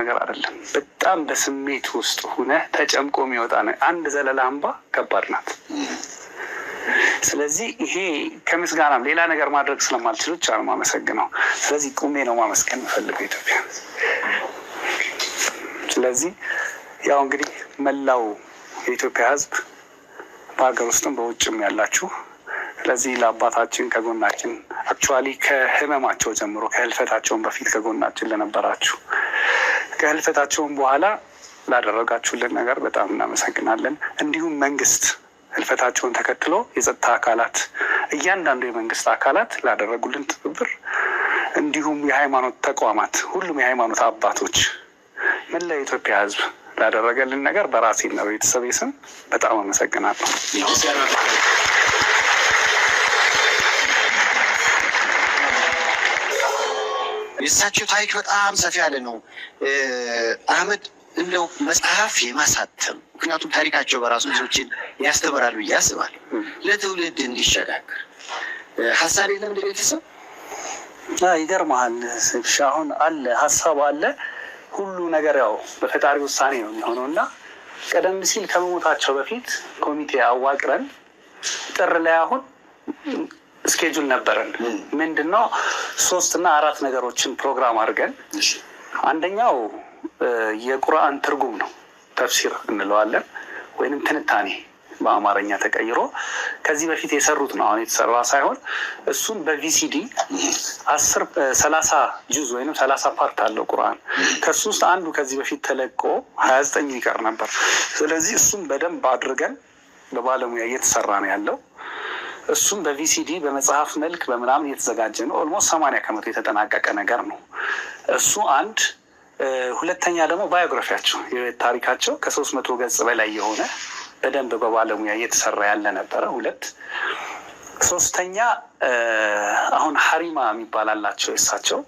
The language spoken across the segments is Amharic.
ነገር አይደለም። በጣም በስሜት ውስጥ ሆነ ተጨምቆ የሚወጣ ነው። አንድ ዘለላ እንባ ከባድ ናት። ስለዚህ ይሄ ከምስጋናም ሌላ ነገር ማድረግ ስለማልችል ብቻ ነው የማመሰግነው። ስለዚህ ቁሜ ነው ማመስገን የምፈልገው ኢትዮጵያ። ስለዚህ ያው እንግዲህ መላው የኢትዮጵያ ሕዝብ በሀገር ውስጥም በውጭም ያላችሁ፣ ስለዚህ ለአባታችን ከጎናችን actually ከህመማቸው ጀምሮ፣ ከህልፈታቸውን በፊት ከጎናችን ለነበራችሁ፣ ከህልፈታቸውን በኋላ ላደረጋችሁልን ነገር በጣም እናመሰግናለን። እንዲሁም መንግስት ህልፈታቸውን ተከትሎ የጸጥታ አካላት፣ እያንዳንዱ የመንግስት አካላት ላደረጉልን ትብብር፣ እንዲሁም የሃይማኖት ተቋማት፣ ሁሉም የሃይማኖት አባቶች፣ መላ የኢትዮጵያ ህዝብ ላደረገልን ነገር በራሴና በቤተሰቤ ስም በጣም አመሰግናለሁ። የእሳቸው ታሪክ በጣም ሰፊ ያለ ነው። አህመድ፣ እንደው መጽሐፍ የማሳተም፣ ምክንያቱም ታሪካቸው በራሱ ብዙዎችን ያስተምራል ብዬ አስባለሁ። ለትውልድ እንዲሸጋገር ሀሳብ የለም እንደ ቤተሰብ? ይገርመሃል፣ አሁን አለ፣ ሀሳቡ አለ። ሁሉ ነገር ያው በፈጣሪ ውሳኔ ነው የሚሆነው እና ቀደም ሲል ከመሞታቸው በፊት ኮሚቴ አዋቅረን ጥር ላይ አሁን schedule ነበረን። ምንድን ነው፣ ሶስት እና አራት ነገሮችን ፕሮግራም አድርገን፣ አንደኛው የቁርአን ትርጉም ነው፣ ተፍሲር እንለዋለን ወይንም ትንታኔ በአማርኛ ተቀይሮ፣ ከዚህ በፊት የሰሩት ነው፣ አሁን የተሰራ ሳይሆን፣ እሱን በ VCD 10 30 ጁዝ ወይም 30 part አለው ቁርአን። ከሱ ውስጥ አንዱ ከዚህ በፊት ተለቆ 29 ይቀር ነበር። ስለዚህ እሱን በደንብ አድርገን በባለሙያ እየተሰራ ነው ያለው። እሱም በ VCD በመጽሐፍ መልክ በምናምን እየተዘጋጀ ነው። Almost 80% የተጠናቀቀ ነገር ነው። እሱ አንድ። ሁለተኛ ደግሞ biography ያቸው፣ የህይወት ታሪካቸው ከ300 ገጽ በላይ የሆነ በደንብ በባለሙያ እየተሰራ ያለ ነበረ። ሁለት። ሶስተኛ አሁን ሀሪማ የሚባል አላቸው የእሳቸው፣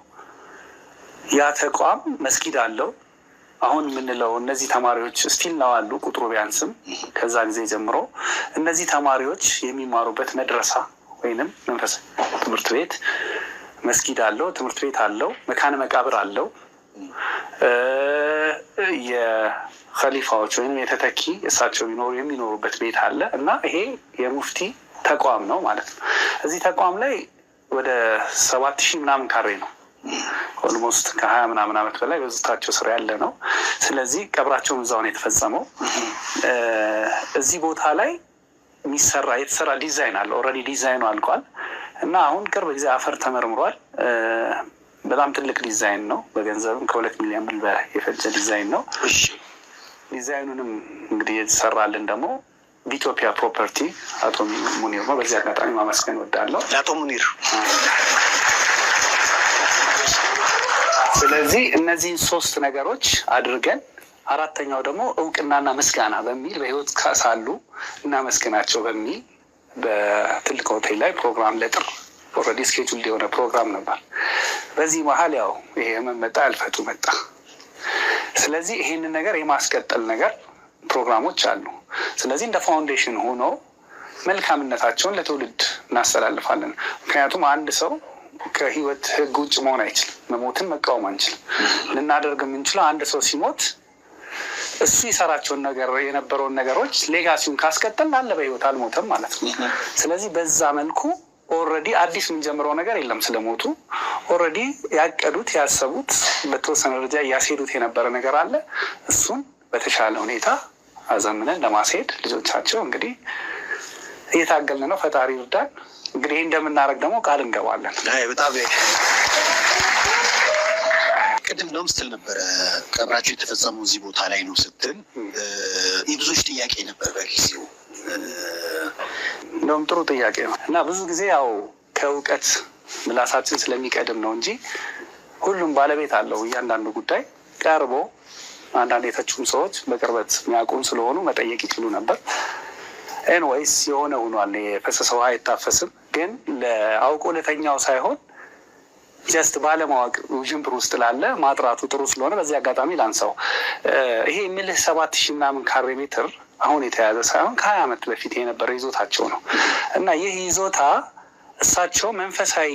ያ ተቋም መስጊድ አለው። አሁን የምንለው እነዚህ ተማሪዎች still ነው አሉ፣ ቁጥሩ ቢያንስም ከዛ ጊዜ ጀምሮ እነዚህ ተማሪዎች የሚማሩበት መድረሳ ወይንም መንፈሳዊ ትምህርት ቤት፣ መስጊድ አለው፣ ትምህርት ቤት አለው፣ መካነ መቃብር አለው። የኸሊፋዎች ወይም የተተኪ እሳቸው የሚኖሩበት ቤት አለ እና ይሄ የሙፍቲ ተቋም ነው ማለት ነው። እዚህ ተቋም ላይ ወደ 7000 ምናምን ካሬ ነው። Almost ከ20 ምናምን ዓመት በላይ በይዞታቸው ስር ያለ ነው። ስለዚህ ቀብራቸውን እዛው ነው የተፈጸመው። እዚህ ቦታ ላይ የሚሰራ የተሰራ ዲዛይን አለ። Already ዲዛይኑ አልቋል እና አሁን ቅርብ ጊዜ አፈር ተመርምሯል። በጣም ትልቅ ዲዛይን ነው። በገንዘብም ከ2 ሚሊዮን ብር በላይ የፈጀ ዲዛይን ነው። ዲዛይኑንም እንግዲህ የተሰራልን ደግሞ በኢትዮጵያ ፕሮፐርቲ አቶ ሙኒር ነው። በዚህ አጋጣሚ ማመስገን እወዳለሁ። ለአቶ ሙኒር። ስለዚህ እነዚህን ሶስት ነገሮች አድርገን አራተኛው ደግሞ እውቅናና ምስጋና በሚል፣ በህይወት ሳሉ እናመስግናቸው በሚል በትልቅ ሆቴል ላይ ፕሮግራም ለጥር already schedule የሆነ ፕሮግራም ነበር። በዚህ መሀል ያው ይሄ ህመም መጣ፣ ህልፈቱ መጣ። ስለዚህ ይሄንን ነገር የማስቀጠል ነገር ፕሮግራሞች አሉ። ስለዚህ እንደ foundation ሆኖ መልካምነታቸውን ለትውልድ እናስተላልፋለን። ምክንያቱም አንድ ሰው ከህይወት ህግ ውጭ መሆን አይችልም። መሞትን መቃወም አንችልም። ልናደርግ የምንችለው አንድ ሰው ሲሞት እሱ የሰራቸውን ነገር፣ የነበረውን ነገሮች legacy ውን ካስቀጠል አለ፣ በህይወት አልሞተም ማለት ነው። ስለዚህ በዛ መልኩ already አዲስ የምንጀምረው ነገር የለም። ስለሞቱ already ያቀዱት፣ ያሰቡት፣ በተወሰነ ደረጃ እያስሄዱት የነበረ ነገር አለ። እሱን በተሻለ ሁኔታ አዘምነን ለማስሄድ ልጆቻቸው እንግዲህ እየታገልን ነው። ፈጣሪ ይርዳን። እንግዲህ ይህ እንደምናደርግ ደግሞ ቃል እንገባለን። በጣም ቅድም እንደውም ስትል ነበረ፣ ቀብራቸው የተፈጸመው እዚህ ቦታ ላይ ነው ስትል የብዙዎች ጥያቄ ነበር በጊዜው። እንደውም ጥሩ ጥያቄ ነው እና ብዙ ጊዜ ያው ከእውቀት ምላሳችን ስለሚቀድም ነው እንጂ ሁሉም ባለቤት አለው። እያንዳንዱ ጉዳይ ቀርቦ አንዳንድ የተቹም ሰዎች በቅርበት የሚያውቁን ስለሆኑ መጠየቅ ይችሉ ነበር። Anyways የሆነ ሆኗል። የፈሰሰ ውሃ አይታፈስም። ግን አውቆ ለተኛው ሳይሆን just ባለማወቅ ውዥንብር ውስጥ ላለ ማጥራቱ ጥሩ ስለሆነ በዚህ አጋጣሚ ላንሳው። ይሄ የምልህ 7000 ምናምን ካሬ ሜትር አሁን የተያዘ ሳይሆን ከ20 ዓመት በፊት የነበረ ይዞታቸው ነው እና ይህ ይዞታ እሳቸው መንፈሳዊ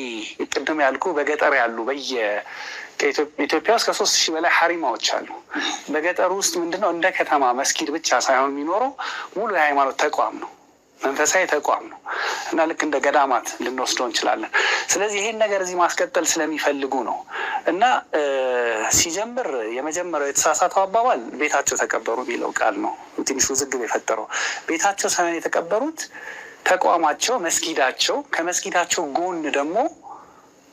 ቅድም ያልኩ በገጠር ያሉ በየ ኢትዮጵያ ውስጥ ከ3000 በላይ ሀሪማዎች አሉ። በገጠሩ ውስጥ ምንድነው እንደ ከተማ መስጊድ ብቻ ሳይሆን የሚኖረው ሙሉ የሃይማኖት ተቋም ነው፣ መንፈሳዊ ተቋም ነው እና ልክ እንደ ገዳማት ልንወስደው እንችላለን። ስለዚህ ይሄን ነገር እዚህ ማስቀጠል ስለሚፈልጉ ነው እና ሲጀምር የመጀመሪያው የተሳሳተው አባባል ቤታቸው ተቀበሩ የሚለው ቃል ነው ትንሽ ውዝግብ የፈጠረው። ቤታቸው ሳይሆን የተቀበሩት ተቋማቸው መስጊዳቸው፣ ከመስጊዳቸው ጎን ደግሞ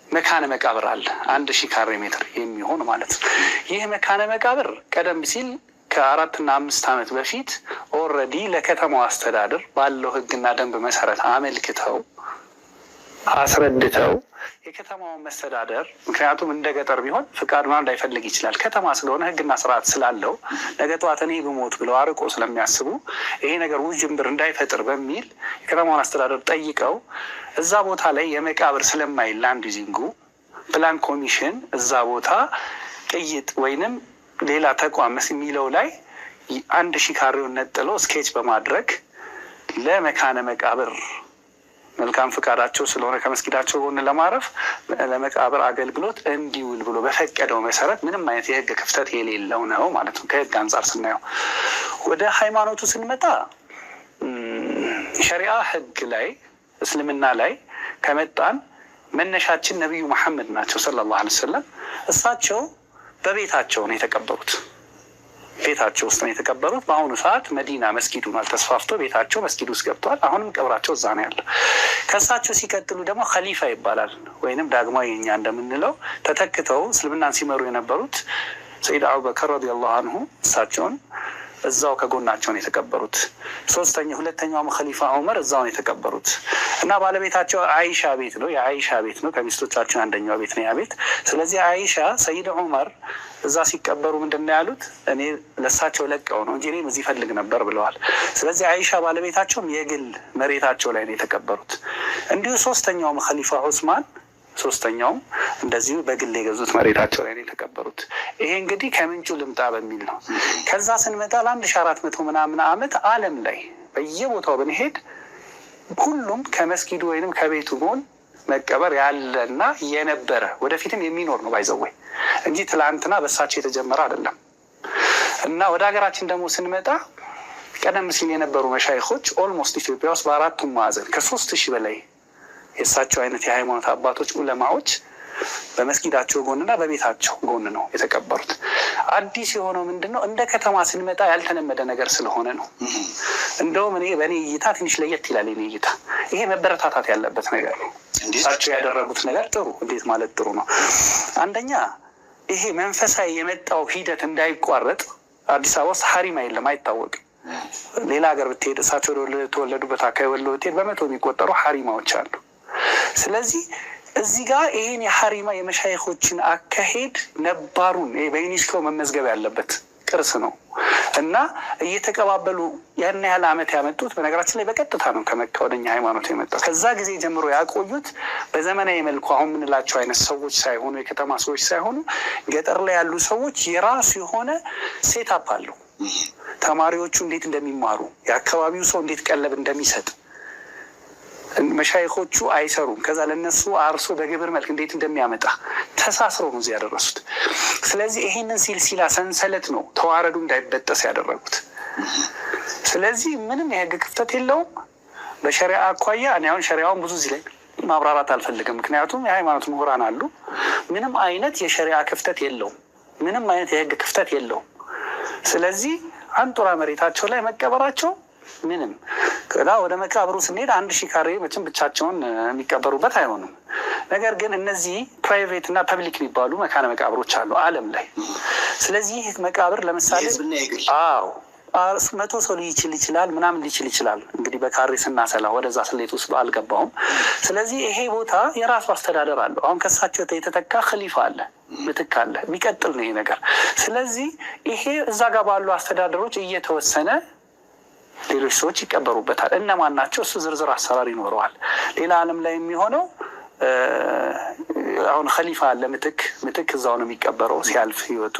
መካነ መቃብር አለ፣ 1000 ካሬ ሜትር የሚሆን ማለት ነው። ይህ መካነ መቃብር ቀደም ሲል ከ4 እና 5 ዓመት በፊት already ለከተማው አስተዳደር ባለው ሕግና ደንብ መሰረት አመልክተው አስረድተው የከተማውን መስተዳደር፣ ምክንያቱም እንደ ገጠር ቢሆን ፍቃድ ምናምን ላይፈልግ ይችላል። ከተማ ስለሆነ ሕግና ስርዓት ስላለው ነገ ጠዋት እኔ ብሞት ብለው አርቆ ስለሚያስቡ ይሄ ነገር ውዥንብር እንዳይፈጥር በሚል የከተማውን አስተዳደር ጠይቀው እዛ ቦታ ላይ የመቃብር ስለማይል land using ኡ ፕላን ኮሚሽን እዛ ቦታ ቅይጥ ወይንም ሌላ ተቋም የሚለው ላይ 1000 ካሬውን ነጥለው sketch በማድረግ ለመካነ መቃብር መልካም ፍቃዳቸው ስለሆነ ከመስጊዳቸው ጎን ለማረፍ ለመቃብር አገልግሎት እንዲውል ብሎ በፈቀደው መሰረት ምንም አይነት የህግ ክፍተት የሌለው ነው ማለት ነው። ከህግ አንጻር ስናየው፣ ወደ ሃይማኖቱ ስንመጣ ሸሪዓ ህግ ላይ እስልምና ላይ ከመጣን መነሻችን ነቢዩ መሐመድ ናቸው ሰለላሁ ዐለይሂ ወሰለም። እሳቸው በቤታቸው ነው የተቀበሩት። ቤታቸው ውስጥ ነው የተቀበሩት። በአሁኑ ሰዓት መዲና መስጊዱ ተስፋፍቶ ቤታቸው መስጊድ ውስጥ ገብተዋል። አሁንም ቀብራቸው እዛ ነው ያለው። ከእሳቸው ሲቀጥሉ ደግሞ ከሊፋ ይባላል ወይንም ዳግማዊ እኛ እንደምንለው ተተክተው እስልምናን ሲመሩ የነበሩት ሰይድ አቡበከር ረዲየላሁ አንሁ እሳቸውን እዛው ከጎናቸው ነው የተቀበሩት። ሶስተኛ ሁለተኛውም ከሊፋ ዑመር እዛው ነው የተቀበሩት እና ባለቤታቸው አይሻ ቤት ነው፣ የአይሻ ቤት ነው። ከሚስቶቻቸው አንደኛው ቤት ነው ያ ቤት። ስለዚህ አይሻ ሰይድ ዑመር እዛ ሲቀበሩ ምንድን ነው ያሉት? እኔ ለእሳቸው ለቀው ነው እንጂ እኔም እዚህ እፈልግ ነበር ብለዋል። ስለዚህ አይሻ ባለቤታቸውም የግል መሬታቸው ላይ ነው የተቀበሩት። እንዲሁ ሶስተኛውም ከሊፋ ዑስማን ሶስተኛውም እንደዚሁ በግል የገዙት መሬታቸው ላይ ነው የተቀበሩት። ይሄ እንግዲህ ከምንጩ ልምጣ በሚል ነው። ከዛ ስንመጣ ለ1400 ምናምን ዓመት ዓለም ላይ በየቦታው ብንሄድ ሁሉም ከመስጊዱ ወይንም ከቤቱ ጎን መቀበር ያለና የነበረ ወደፊትም የሚኖር ነው by the way እንጂ ትላንትና በሳቸው የተጀመረ አይደለም። እና ወደ ሀገራችን ደግሞ ስንመጣ ቀደም ሲል የነበሩ መሻይኮች almost ኢትዮጵያ ውስጥ በአራቱም ማዕዘን ከ3000 በላይ የእሳቸው አይነት የሃይማኖት አባቶች ዑለማዎች በመስጊዳቸው ጎንና በቤታቸው ጎን ነው የተቀበሩት። አዲስ የሆነው ምንድን ነው? እንደ ከተማ ስንመጣ ያልተለመደ ነገር ስለሆነ ነው። እንደውም እኔ በእኔ እይታ ትንሽ ለየት ይላል። የእኔ እይታ ይሄ መበረታታት ያለበት ነገር ነው። እሳቸው ያደረጉት ነገር ጥሩ፣ እንዴት ማለት ጥሩ ነው። አንደኛ ይሄ መንፈሳዊ የመጣው ሂደት እንዳይቋረጥ አዲስ አበባ ውስጥ ሀሪማ የለም፣ አይታወቅም። ሌላ ሀገር ብትሄድ፣ እሳቸው የተወለዱበት አካባቢ ወሎ ብትሄድ በመቶ የሚቆጠሩ ሀሪማዎች አሉ። ስለዚህ እዚህ ጋር ይሄን የሀሪማ የመሻይኮችን አካሄድ ነባሩን በዩኔስኮ መመዝገብ ያለበት ቅርስ ነው እና እየተቀባበሉ ያን ያህል ዓመት ያመጡት በነገራችን ላይ በቀጥታ ነው ከመካ ወደኛ ሃይማኖት የመጣው። ከዛ ጊዜ ጀምሮ ያቆዩት በዘመናዊ መልኩ አሁን የምንላቸው አይነት ሰዎች ሳይሆኑ፣ የከተማ ሰዎች ሳይሆኑ ገጠር ላይ ያሉ ሰዎች የራሱ የሆነ setup አለው። ተማሪዎቹ እንዴት እንደሚማሩ፣ የአካባቢው ሰው እንዴት ቀለብ እንደሚሰጥ፣ መሻይኮቹ አይሰሩም። ከዛ ለነሱ አርሶ በግብር መልክ እንዴት እንደሚያመጣ ተሳስረው ነው እዚህ ያደረሱት። ስለዚህ ይሄንን ሲልሲላ ሰንሰለት ነው ተዋረዱ እንዳይበጠስ ያደረጉት። ስለዚህ ምንም የህግ ክፍተት የለውም። በሸሪዓ አኳያ እኔ አሁን ሸሪዓውን ብዙ እዚህ ላይ ማብራራት አልፈልግም፣ ምክንያቱም የሃይማኖት ምሁራን አሉ። ምንም አይነት የሸሪዓ ክፍተት የለውም። ምንም አይነት የህግ ክፍተት የለውም። ስለዚህ አንጡራ መሬታቸው ላይ መቀበራቸው ምንም፣ ከዛ ወደ መቃብሩ ስንሄድ 1000 ካሬ መቼም ብቻቸውን የሚቀበሩበት አይሆንም። ነገር ግን እነዚህ private እና public የሚባሉ መካነ መቃብሮች አሉ ዓለም ላይ። ስለዚህ ይህ መቃብር ለምሳሌ አዎ 100 ሰው ሊችል ይችላል፣ ምናምን ሊችል ይችላል። እንግዲህ በካሬ ስናሰላ ወደዛ ስሌት ውስጥ አልገባሁም። ስለዚህ ይሄ ቦታ የራሱ አስተዳደር አለው። አሁን ከሳቸው የተተካ ከሊፋ አለ፣ ምትክ አለ፣ የሚቀጥል ነው ይሄ ነገር። ስለዚህ ይሄ እዛ ጋር ባሉ አስተዳደሮች እየተወሰነ ሌሎች ሰዎች ይቀበሩበታል። እነማን ናቸው? እሱ ዝርዝር አሰራር ይኖረዋል። ሌላ ዓለም ላይ የሚሆነው አሁን ከሊፋ አለ፣ ምትክ ምትክ እዛው ነው የሚቀበረው ሲያልፍ ህይወቱ፣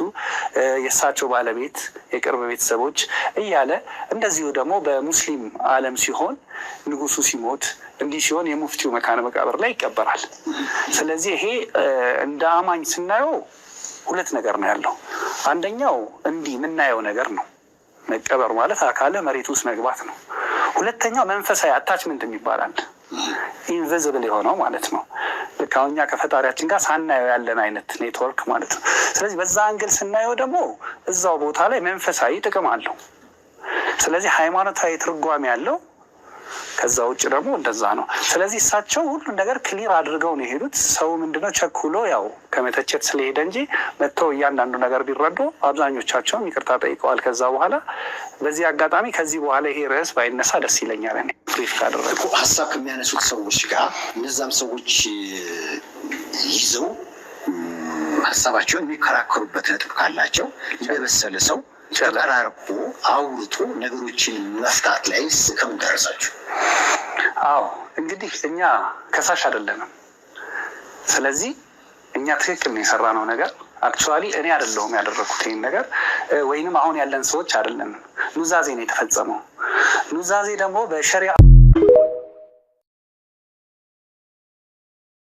የእሳቸው ባለቤት፣ የቅርብ ቤተሰቦች እያለ፣ እንደዚሁ ደግሞ በሙስሊም ዓለም ሲሆን ንጉሱ ሲሞት እንዲህ ሲሆን የሙፍቲው መካነ መቃብር ላይ ይቀበራል። ስለዚህ ይሄ እንደ አማኝ ስናየው ሁለት ነገር ነው ያለው። አንደኛው እንዲህ የምናየው ነገር ነው። መቀበር ማለት አካለ መሬት ውስጥ መግባት ነው። ሁለተኛው መንፈሳዊ attachment የሚባል አለ። Invisible የሆነው ማለት ነው። ልክ አሁን እኛ ከፈጣሪያችን ጋር ሳናየው ያለን አይነት ኔትወርክ ማለት ነው። ስለዚህ በዛ angle ስናየው ደግሞ እዛው ቦታ ላይ መንፈሳዊ ጥቅም አለው። ስለዚህ ሃይማኖታዊ ትርጓሜ ያለው፣ ከዛ ውጭ ደግሞ እንደዛ ነው። ስለዚህ እሳቸው ሁሉን ነገር clear አድርገው ነው የሄዱት። ሰው ምንድነው ቸኩሎ ያው ከመተቸት ስለሄደ እንጂ መጥተው እያንዳንዱ ነገር ቢረዱ አብዛኞቻቸውም ይቅርታ ጠይቀዋል። ከዛ በኋላ በዚህ አጋጣሚ ከዚህ በኋላ ይሄ ርዕስ ባይነሳ ደስ ይለኛል። እኔ brief ካደረጉ ሀሳብ ከሚያነሱት ሰዎች ጋር እነዛም ሰዎች ይዘው ሀሳባቸውን የሚከራከሩበት ነጥብ ካላቸው እንደበሰለ ሰው ተቀራርቦ አውርቶ ነገሮችን መፍታት ላይ ከምን ደረሳችሁ? አዎ፣ እንግዲህ እኛ ከሳሽ አይደለንም። ስለዚህ እኛ ትክክል ነው የሰራነው ነገር። Actually እኔ አይደለሁም ያደረግኩት ይህን ነገር ወይንም አሁን ያለን ሰዎች አይደለንም። ኑዛዜ ነው የተፈጸመው። ኑዛዜ ደግሞ በሸሪዓ